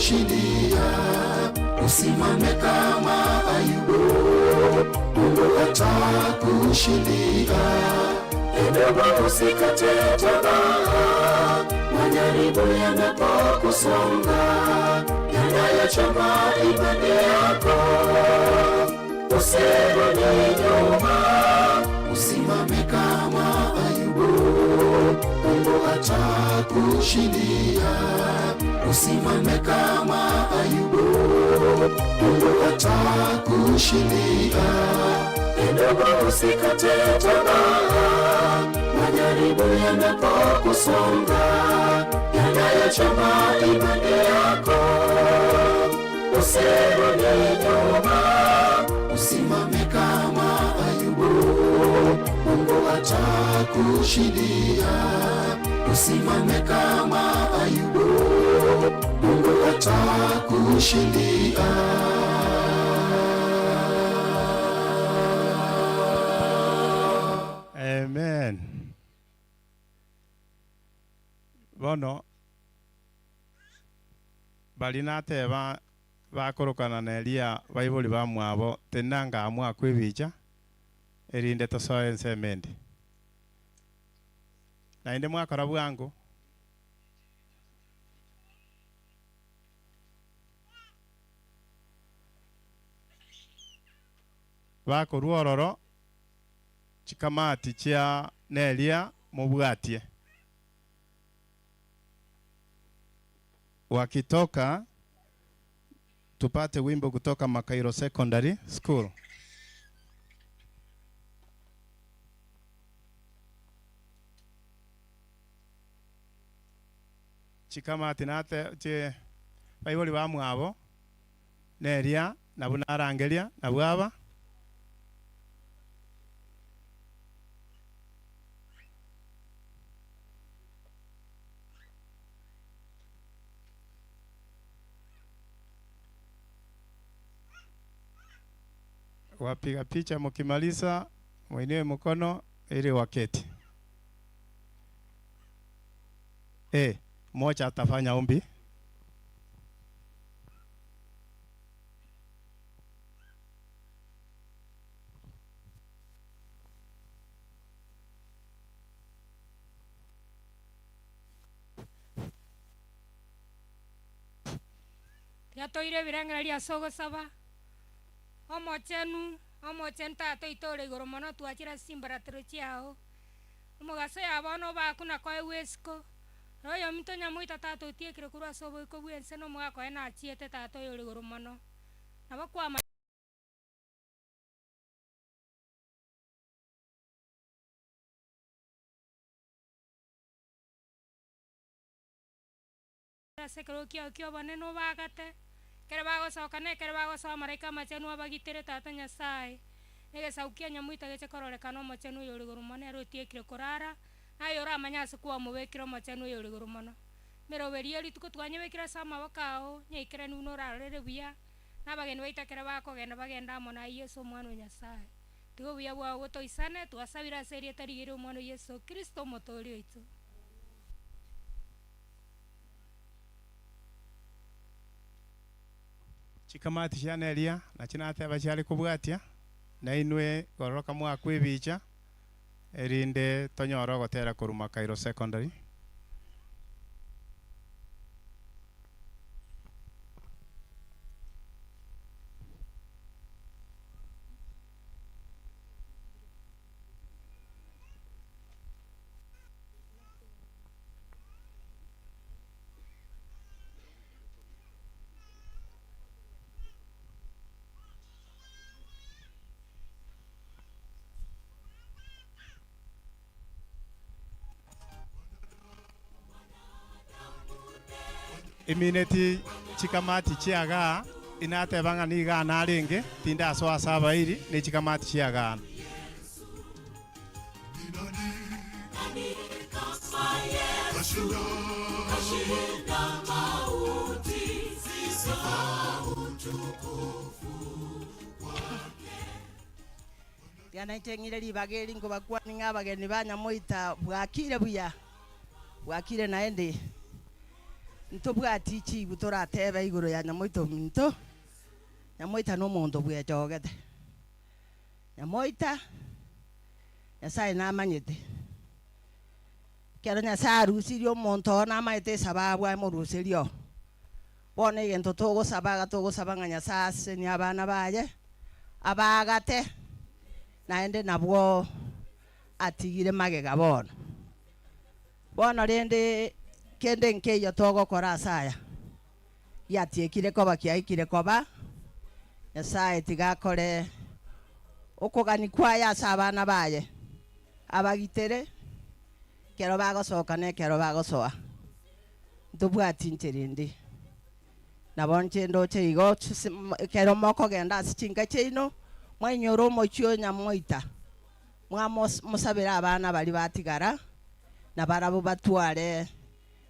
atakushindia. Usimame kama Ayubu, Mungu atakushindia. Endogo, usikate tamaa, majaribu yanapokusonga, yanayochoma imani yako, usirudi nyuma, usimame kama Ayubu, Mungu atakushindia. Usimame kama Ayubu, Mungu atakushindia. Endogo, usikate tamaa, majaribu yanapokusonga, yanayochoma imani yako, usirudi nyuma, usimame kama Ayubu, Mungu atakushindia. Usimame kama Ayubu, Mungu atakushindia. Amen. Bono baria nateba bakorokana na Elia baibori bamwabo, tenena ngamwa kwebicha erinde tosoe ensemo ende. Naende mwakora bwango. Bakorwa ororo chikamati chia Nelia mobwatie. Wakitoka tupate wimbo kutoka Makairo Secondary School. Chikamati nate chi baibori bamwabo Nelia nabwo narangeria nabwo aba wapiga picha mkimaliza mwinue mkono ili waketi. Eh, mmoja atafanya ombi. Tiga toire ebirengererio ase ogosaba, Omochenu, Omochenu Tata oito ore igoro mono, twachire ase chimbaratero chiao. Omogaso oyo bono obaku na koegwa esiko, na oyominto onyamoita Tata otiekire korwa ase oboiko bw'ense na omogaka oye nachiete Tata oyore igoro mono. Nabo kwama. Ase ekerogo kiao ki'obonene obaagate, ekero bagosoka na ekero bagosoa amaraika amachenu abagitere Tata Nyasae, na egesaku kia nyamoita geche kororekana omochenu oyore igoro mono ere otiekire korara, naye oramanye ase kwamobekire omochenu oyore igoro mono. Emeroberio ye rituko twanyebekire ase amaboko ao, nyaikeranu buna orarorere buya, na abageni baito ekero bakogenda bagende amo naye Yeso Omwana o Nyasae. Tiga obuya bwao botoisane, twasabire ase erieta rigiya ri'Omwana o Yeso Kristo Omotooria oito. Chikamati chia Neria nachio nateba chiare kobwatia, na inwe gororoka mwakwa ebicha, erinde tonyore ogotera korwa Makairo Secondary. Emineti chikamati chiagaa, inateba ng'a nigo narenge, tindasoa ase abairi ne chikamati chiagaa. Tiga nainche ng'ire ribaga eri nkobakwania ng'a abageni ba Nyamoita bwakire buya, bwakire naende. Ntobwati chibu toratebe igoro ya Nyamoita ominto, Nyamoita nomonto bwechogete. Nyamoita, Nyasaye namanyete. Ekero Nyasaye arusirie omonto oo namanyete esababu amoruserie oo. Bono egento togosaba iga togosaba ng'a Nyasaye asesenie abana baye, abaagate, naende nabwo atigire magega bono. Bono rende kende nkeiyo togokora ase aya, giatiekire koba kiaikire koba, Nyasaye tiga akore okogania kwaye ase abana baye, abagitere ekero bagosoka na ekero bagosoa. Ntobwati inchera ende. Nabo inche ndoche igo, ekero mokogenda ase chinka chiaino, mwainyora omochie o Nyamoita, mwamosabera abana baria batigara, na barabwo batware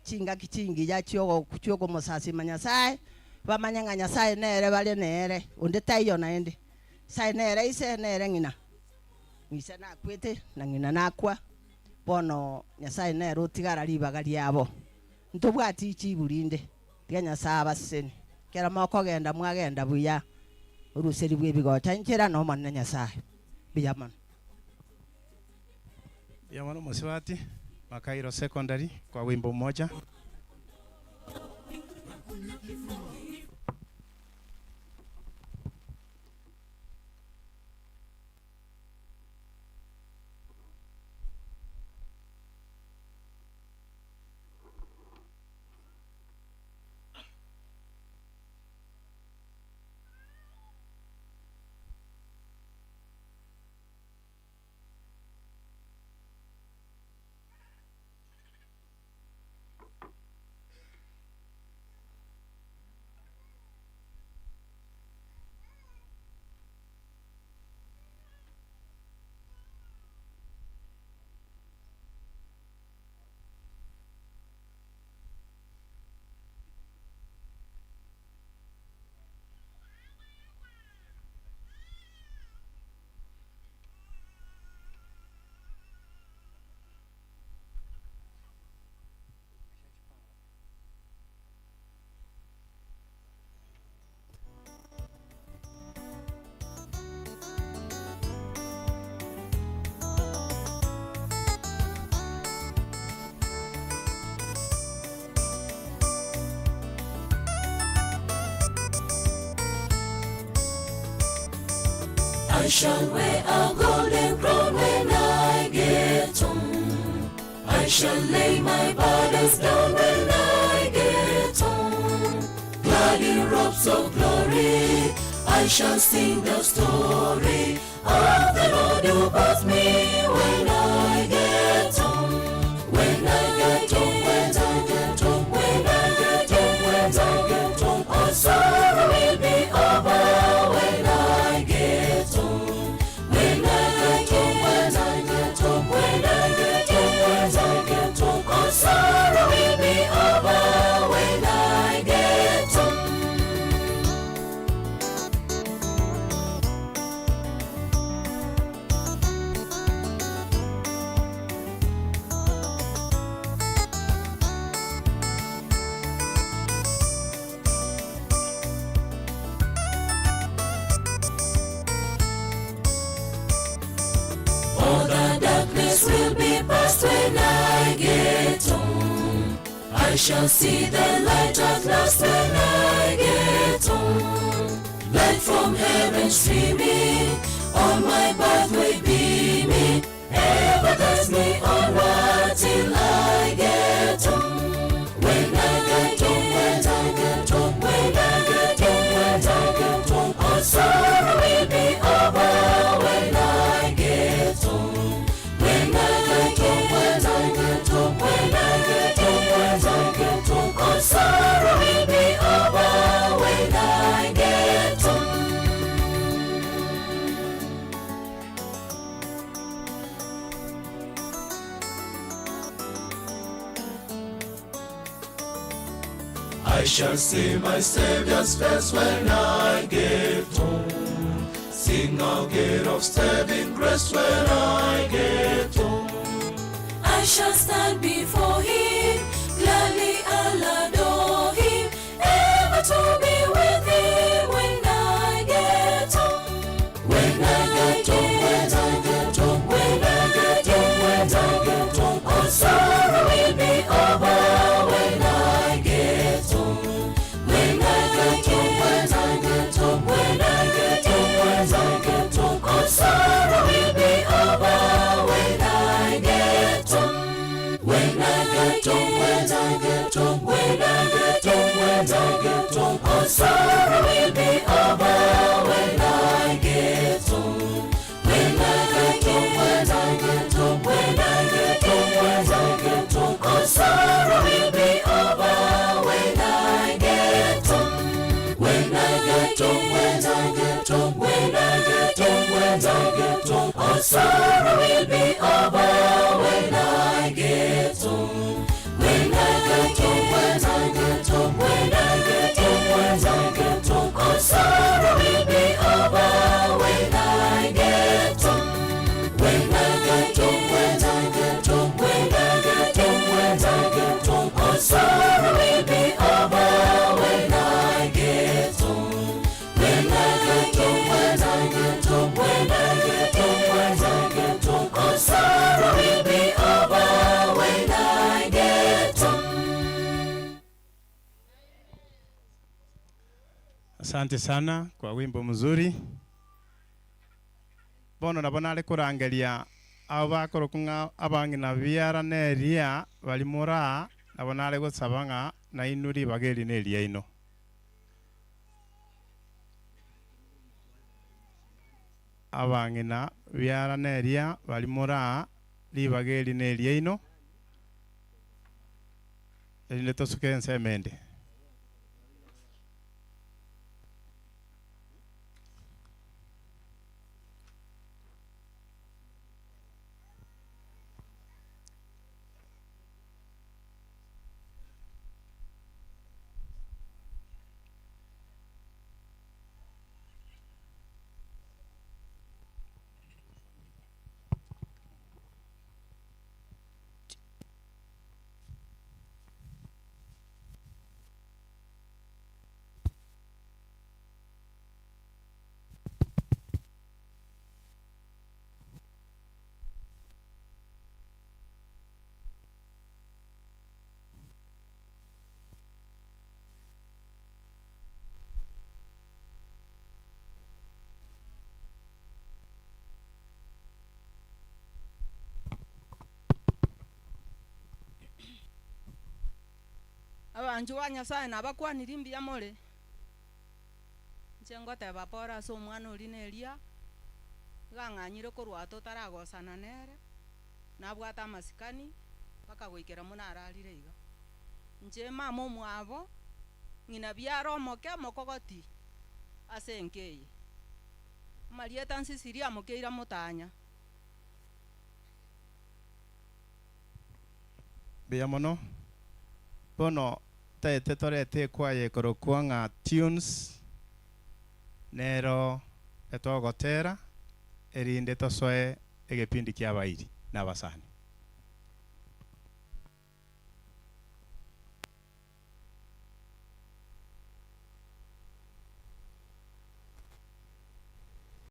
chingaki chingiya chi'okomosasima Nyasae, bamanye ng'a Nyasae nere bare nere, onde taiyo naende. Nyasae nere ise, nere ng'ina. Ise nakwete, na ng'ina nakwa, bono Nyasae nere otigara ribaga riabo. Ntobwati richibu rinde, tiga Nyasae abasesenie. Ekero mokogenda mwagenda buya, oruseri bw'ebigocha inchera n'Omonene Nyasae. Mbuya mono. Mbuya mono mosubati, Makairo Secondary kwa wimbo mmoja. I shall wear a golden crown when I get home. I shall lay my burdens down when I get home. Clad in robes of glory, I shall sing the story of the Lord who bought me when I get home. When I get home, when I get home, when I get home, when I get home, all sorrow will be over when I get home. When I get home, when I get home, when I get home, when I get home, all sorrow will be over when I get home. All the darkness will be past when I get home. I shall see the light at last when I get home. Light from heaven streaming, on my pathway beaming, ever guides me onward till I get home. When I get home, when I get home, when I get home, when I get home, all sorrow will be over when I get home. When I get home, when I get home, when I get home, when I get home, all sorrow will be over when I get home. I shall see my Savior's face when I get home. Sing again of saving grace when I get home. I shall stand before him, gladly I'll adore. Glad to be with him when I get home. When I get home, when I get home, when I get home, when I get home, all sorrow will be over when I get home. When I get home, when I get home, when I get home, when I get home, all sorrow will be over when I get home. When I get home, when I get home, when I get home, when I get home, all sorrow will be over when I get home. When I get home, when I get home, when I get home, when I get home, all sorrow will be over when I get home. When I get home, when I get home, when I get home, when I get home, all sorrow will be over when I get home. When I get home, when I get home, when I get home, when I get home, all sorrow will be over when I get home. When I get home, when I get home, when I get home, when I get home, all sorrow will be over when I get home. When I get home, when I get home, when I get home, when I get home, all sorrow will be over when I get home. Asante sana kwa wimbo mzuri. Bono nabo nare kurangeria abo bakoroku ng'a abang'ina biara na eria bari moraa nabo nare gosaba ng'a nainwe ribaga eri na eriaino. Abang'ina biara na eria bari moraa ribaga eri na eriaino erinde tosuke ensemo ende. Abanchwa ba Nyasaye nabakwanire mbuya more, inche ngoteba pore ase omwana oria na Elia, iga ang'anyire korwa totaragosana nere, nabwate amasikani, mpaka goikera buna ararire iga. Inche mama omwabo, ng'ina biara omoke mokogoti, ase enka eye. Amarieta nsisirie amokeire motanya. Mbuya mono, bono taete torete ekwaya ekorokwa ng'a tunes, nero etogotera erinde tosoe egepindi kia abairi na abasani.